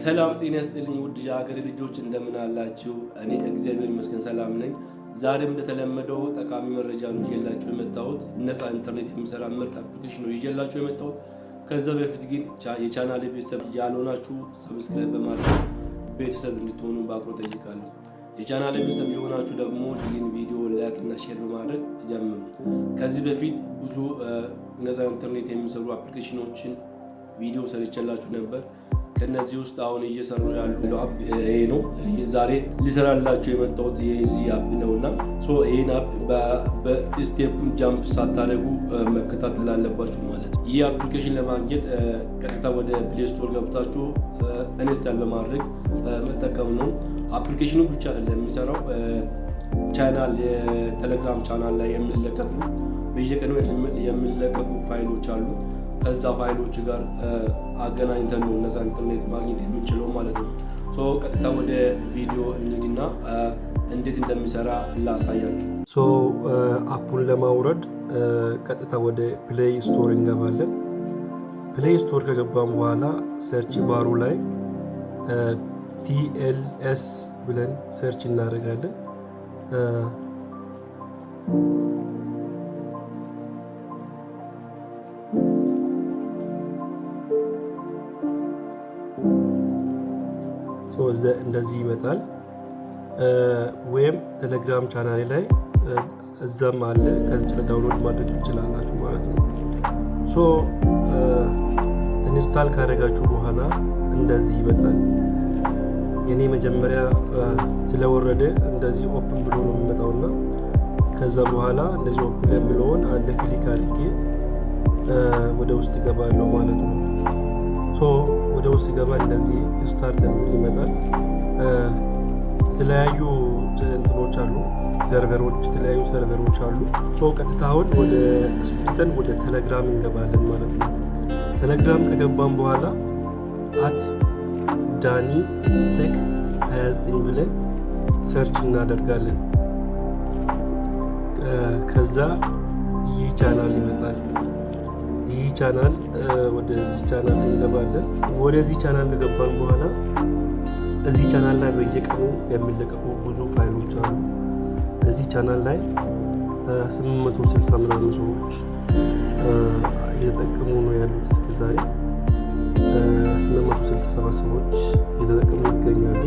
ሰላም ጤና ይስጥልኝ ውድ የሀገሬ ልጆች፣ እንደምን አላችሁ? እኔ እግዚአብሔር ይመስገን ሰላም ነኝ። ዛሬም እንደተለመደው ጠቃሚ መረጃ ነው ይዤላችሁ የመጣሁት። ነፃ ኢንተርኔት የሚሰራ ምርጥ application ነው ይዤላችሁ የመጣሁት። ከዛ በፊት ግን የቻናሌ ቤተሰብ ያልሆናችሁ subscribe በማድረግ ቤተሰብ እንድትሆኑ በአክብሮት እጠይቃለሁ። የቻናሌ ቤተሰብ የሆናችሁ ደግሞ ይህን ቪዲዮ like እና share በማድረግ ጀምሩ። ከዚህ በፊት ብዙ ነፃ ኢንተርኔት የሚሰሩ application ኖችን ቪዲዮ ሰርቼላችሁ ነበር። ከነዚህ ውስጥ አሁን እየሰሩ ያለው app ይሄ ነው። ዛሬ ሊሰራላችሁ የመጣሁት የዚህ app ነው እና ይህን app በ step ኡን jump ሳታደርጉ መከታተል አለባችሁ ማለት ነው። ይህ application ለማግኘት ቀጥታ ወደ Play Store ገብታችሁ install በማድረግ መጠቀም ነው። Application ኑ ብቻ አይደለም የሚሰራው፣ ቻናል የቴሌግራም ቻናል ላይ የሚለቀቁ፣ በየቀኑ የሚለቀቁ ፋይሎች አሉ። ከዛ ፋይሎች ጋር አገናኝተን ነው ነፃ ኢንተርኔት ማግኘት የምንችለው ማለት ነው። So ቀጥታ ወደ ቪዲዮ እንሂድና እንዴት እንደሚሰራ ላሳያችሁ። So app ኡን ለማውረድ ቀጥታ ወደ Play Store እንገባለን። Play Store ከገባን በኋላ search bar ኡ ላይ TLS ብለን search እናደርጋለን። እንደዚህ ይመጣል። ወይም ቴሌግራም ቻናሌ ላይ እዛም አለ። ከዚህ ላይ download ማድረግ ትችላላችሁ ማለት ነው። So install ካደረጋችሁ በኋላ እንደዚህ ይመጣል። የኔ መጀመሪያ ስለወረደ እንደዚህ open ብሎ ነው የሚመጣውና ከዛ በኋላ እንደዚህ open የሚለውን አንድ click አድርጌ ወደ ውስጥ እገባለሁ ማለት ነው። So ወደ ውስጥ ገባ እንደዚህ start የሚል ይመጣል። የተለያዩ እንትኖች አሉ፣ server ኦች፣ የተለያዩ server ኦች አሉ። So ቀጥታ አሁን ወደ እሱ ትተን ወደ ቴሌግራም እንገባለን ማለት ነው። ቴሌግራም ከገባን በኋላ @ዳኒ ቴክ 29 ብለን search እናደርጋለን። ከዛ ይህ ቻናል ይመጣል። ይህ ቻናል፣ ወደዚህ ቻናል እንገባለን። ወደዚህ ቻናል ከገባን በኋላ እዚህ ቻናል ላይ በየቀኑ የሚለቀቁ ብዙ ፋይሎች አሉ። እዚህ ቻናል ላይ 860 ምናምን ሰዎች እየተጠቀሙ ነው ያሉት። እስከ ዛሬ 867 ሰዎች እየተጠቀሙ ይገኛሉ።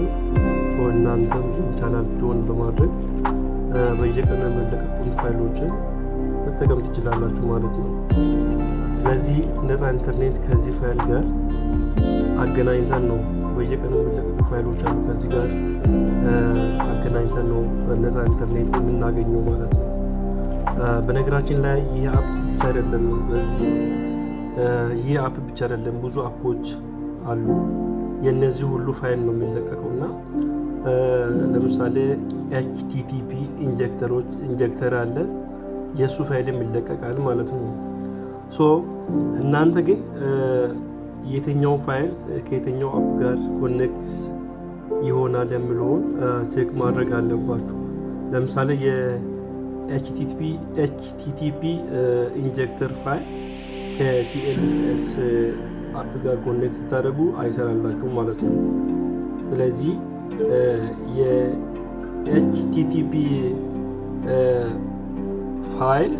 እናንተም ይህን channel join በማድረግ በየቀኑ የሚለቀቁን ፋይሎችን መጠቀም ትችላላችሁ ማለት ነው። ስለዚህ ነፃ ኢንተርኔት ከዚህ ፋይል ጋር አገናኝተን ነው፣ በየቀኑ የሚለቀቁ ፋይሎች አሉ፣ ከዚህ ጋር አገናኝተን ነው ነፃ ኢንተርኔት የምናገኘው ማለት ነው። በነገራችን ላይ ይህ app ብቻ አይደለም፣ በዚህ ይህ app ብቻ አይደለም፣ ብዙ app ኦች አሉ። የእነዚህ ሁሉ ፋይል ነው የሚለቀቀው እና ለምሳሌ HTTP injector ኦች፣ injector አለ፣ የእሱ ፋይልም ይለቀቃል ማለት ነው። So እናንተ ግን የትኛው ፋይል ከየትኛው app ጋር connect ይሆናል የሚለውን check ማድረግ አለባችሁ። ለምሳሌ የ HTTP injector file ከ TLS app ጋር connect ስታደርጉ አይሰራላችሁም ማለት ነው። ስለዚህ የ HTTP file፣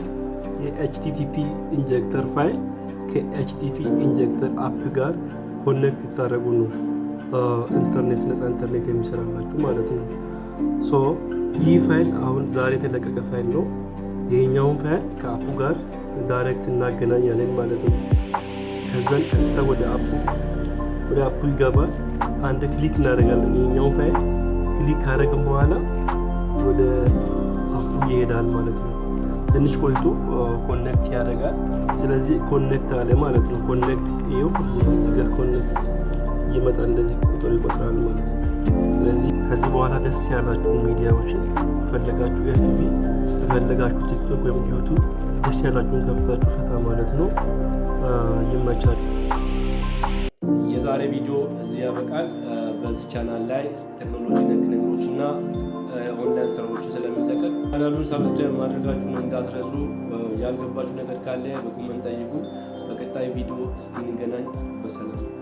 የ HTTP injector file ከ HTTP injector app ጋር connect ስታደርጉ ነው ኢንተርኔት፣ ነፃ ኢንተርኔት የሚሰራላችሁ ማለት ነው። So ይህ ፋይል አሁን ዛሬ የተለቀቀ ፋይል ነው። ይሄኛውን ፋይል ከ app ኡ ጋር direct እናገናኛለን ማለት ነው። ከዛን ቀጥታ ወደ app ኡ ይገባል። አንድ click እናደርጋለን። ይሄኛውን file click ካደረግን በኋላ ወደ app ኡ ይሄዳል ማለት ነው። ትንሽ ቆይቶ connect ያደርጋል። ስለዚህ connect አለ ማለት ነው። Connect፣ ይኸው እዚህ ጋር connect ይመጣል። እንደዚህ ቁጥር ይቆጥራል ማለት ነው። ስለዚህ ከዚህ በኋላ ደስ ያላችሁን ሚዲያዎችን ከፈለጋችሁ FB፣ ከፈለጋችሁ ቲክቶክ ወይም ዩቱብ፣ ደስ ያላችሁን ከፍታችሁ ፈታ ማለት ነው። ይመቻል። የዛሬ ቪዲዮ እዚህ ያበቃል። በዚህ ቻናል ላይ ቴክኖሎጂ ነክ ነገሮችና ኦንላይን ስራዎችን ስለሚለቀቅ ቻናሉን subscribe ማድረጋችሁን እንዳትረሱ። ያልገባችሁ ነገር ካለ በ comment ጠይቁን። በቀጣይ ቪዲዮ እስክንገናኝ በሰላም።